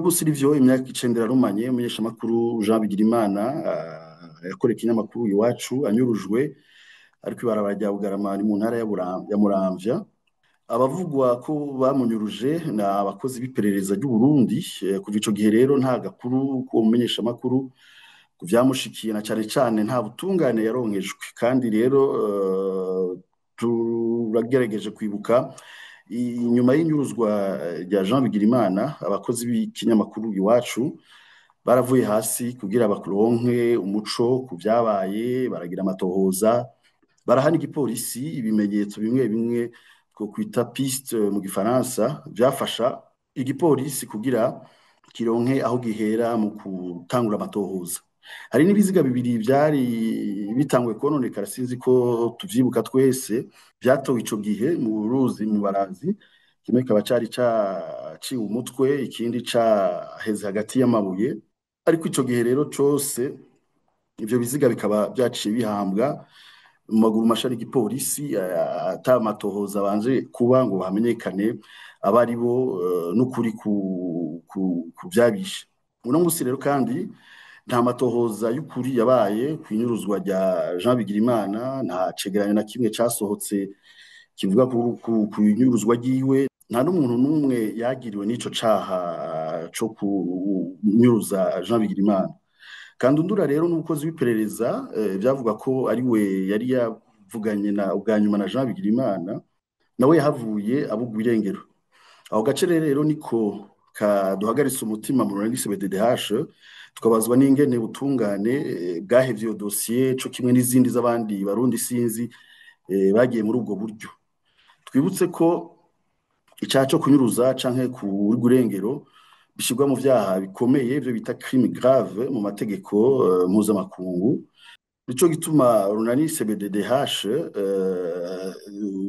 Uno munsi nivyo, imyaka 9 irarumanye umumenyeshamakuru Jean Bigirimana yakoreye ikinyamakuru Iwacu anyurujwe ariko ibarabara rya Bugarama, ni mu ntara ya Muramvya. Abavugwa ko bamunyuruje ni abakozi b'iperereza ry'u Burundi. Kuva ico gihe rero nta gakuru k'uwo mumenyeshamakuru, ku vyamushikiye, na cane cane nta butungane yaronkejwe. Kandi rero turagerageje kwibuka inyuma y'inyuruzwa rya Jean Bigirimana, abakozi b'ikinyamakuru Iwacu baravuye hasi kugira baronke umuco ku vyabaye, baragira amatohoza, barahana igipolisi ibimenyetso bimwe bimwe twokwita piste mu gifaransa, vyafasha igipolisi kugira kironke aho gihera mu gutangura amatohoza. Hari n'ibiziga bibiri vyari bitanguye kononekara, sinzi ko tuvyibuka twese, vyatowe ico gihe mu ruzi mu Barazi. Kimwe kikaba cari caciwe umutwe, ikindi caheze hagati y'amabuye. Ariko ico gihe rero cose ivyo biziga bikaba vyaciye bihambwa mu maguru masha y'igipolisi, ata matohoza abanje kuba ngo hamenyekane abari bo n'ukuri ku vyabishe. Uno musi rero kandi nta matohoza y'ukuri yabaye kw'inyuruzwa rya Jean Bigirimana, nta cegeranyo na kimwe casohotse kivuga ku inyuruzwa ryiwe, nta n'umuntu n'umwe yagiriwe n'ico caha co kunyuruza Jean Bigirimana. Kandundura rero n'umukozi w'iperereza vyavuga ko ari we yari yavuganye na ubwa nyuma na Jean Bigirimana, nawe yahavuye abugwa irengero. Aho gace rero niko kaduhagaritse umutima mu runani CBDDH, tukabazwa n'ingene butungane bwahevye iyo dosiye co kimwe n'izindi z'abandi Barundi sinzi bagiye muri ubwo buryo. Twibutse ko icaha co kunyuruza canke kuburwa irengero bishirwa mu vyaha bikomeye, ivyo bita crime grave mu mategeko mpuzamakungu. Nico gituma runani CBDDH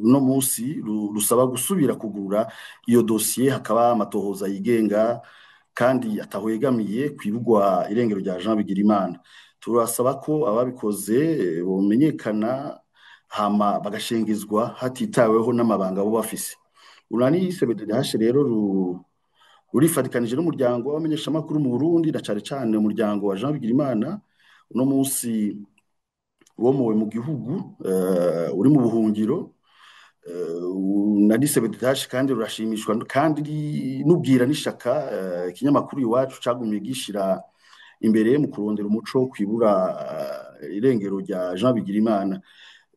uno munsi rusaba gusubira kugurura iyo dosiye, hakaba amatohoza yigenga kandi ataho yegamiye kwibugwa irengero rya Jean Bigirimana. Turasaba ko ababikoze bomenyekana hama bagashengezwa hatitaweho n'amabanga bo bafise. Urunani CBDDH rero rurifatikanije n'umuryango w'abamenyeshamakuru mu Burundi, na cane cane umuryango wa Jean Bigirimana uno munsi womowe mu gihugu, uri mu buhungiro. Na CBDDH kandi rurashimishwa kandi n'ubwira n'ishaka ikinyamakuru Iwacu cagumye gishira imbere mu kurondera umuco kwibura irengero rya Jean Bigirimana.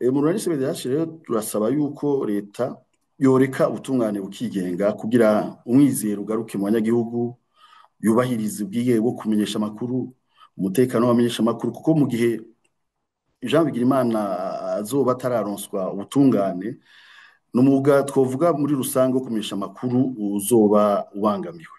Mu runani CBDDH rero turasaba yuko leta yoreka ubutungane bukigenga kugira umwizero ugaruke mu banyagihugu, yubahiriza ubwigenge bwo kumenyesha amakuru, umutekano w'abamenyesha amakuru, kuko mu gihe Jean Bigirimana azoba atararonswa ubutungane, n'umwuga twovuga muri rusange wo kumenyesha amakuru uzoba ubangamiwe.